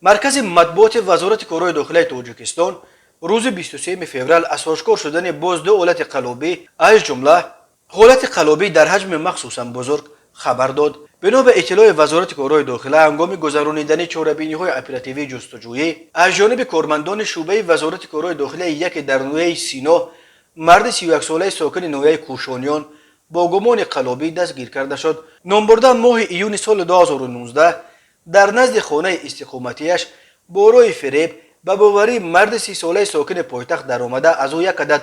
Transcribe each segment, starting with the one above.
Маркази матбуоти Вазорати корҳои дохилаи Тоҷикистон рӯзи 23 феврал аз ошкор шудани боз ду ҳолати қаллобӣ, аз ҷумла ҳолати қаллобӣ дар ҳаҷми махсусан бузург, хабар дод. Бино ба иттилои Вазорати корҳои дохила, ҳангоми гузаронидани чорабиниҳои оперативии ҷустуҷӯӣ аз ҷониби кормандони шӯъбаи Вазорати корҳои дохилаи яке дар ноҳияи Сино, марди 31-солаи сокини ноҳияи Кӯшониён бо гумони қаллобӣ дастгир карда шуд. Номбурда моҳи июни соли 2019 дар назди хонаи истиқоматиаш бо роҳи фиреб ба боварии марди 30-солаи сокини пойтахт даромада, аз ӯ як адад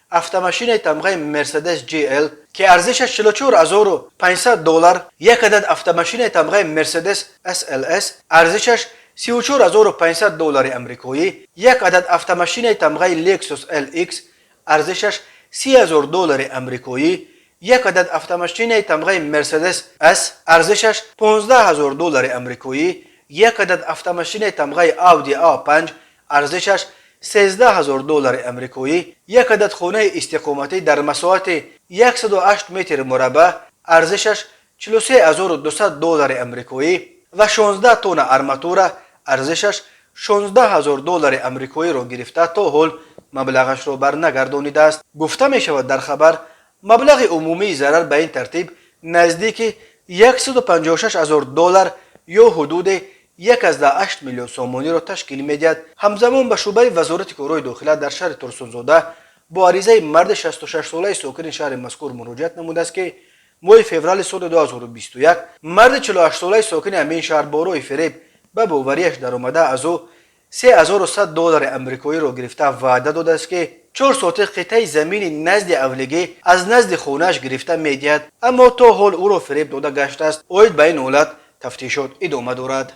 автомашинаи тамғаи Мерседес GL, ки арзишаш 44 500 доллар, як адад автомашинаи тамғаи Мерседес SLS, арзишаш 34 500 доллари амрикоӣ, як адад автомашинаи тамғаи Lexus LX, арзишаш 30 000 доллари амрикоӣ, як адад автомашинаи тамғаи Мерседес S, арзишаш 15 000 доллари амрикоӣ, як адад автомашинаи тамғаи Audi A5, арзишаш 13 000 доллари амрикоӣ, як адад хонаи истиқоматӣ дар масоҳати 108 метри мураббаъ, арзишаш 43 200 доллари амрикоӣ ва 16 тонна арматура, арзишаш 16 000 доллари амрикоиро гирифта, то ҳол маблағашро барнагардонидааст, гуфта мешавад дар хабар. Маблағи умумии зарар ба ин тартиб наздики 156 ҳазор доллар ё ҳудуди 1,8 миллион сомониро ташкил медиҳад. Ҳамзамон, ба шӯъбаи Вазорати корҳои дохила дар шаҳри Турсунзода бо аризаи марди 66-солаи сокини шаҳри мазкур муроҷиат намудааст, ки моҳи феврали соли 2021 марди 48-солаи сокини ҳамин шаҳр бо роҳи фиреб ба бовариаш даромада, аз ӯ 3100 доллари амрикоиро гирифта, ваъда додааст, ки 4 сотих қитъаи замини назди авлигӣ аз назди хонааш гирифта медиҳад, аммо то ҳол ӯро фиреб дода гаштааст. Оид ба ин ҳолат тафтишот идома дорад.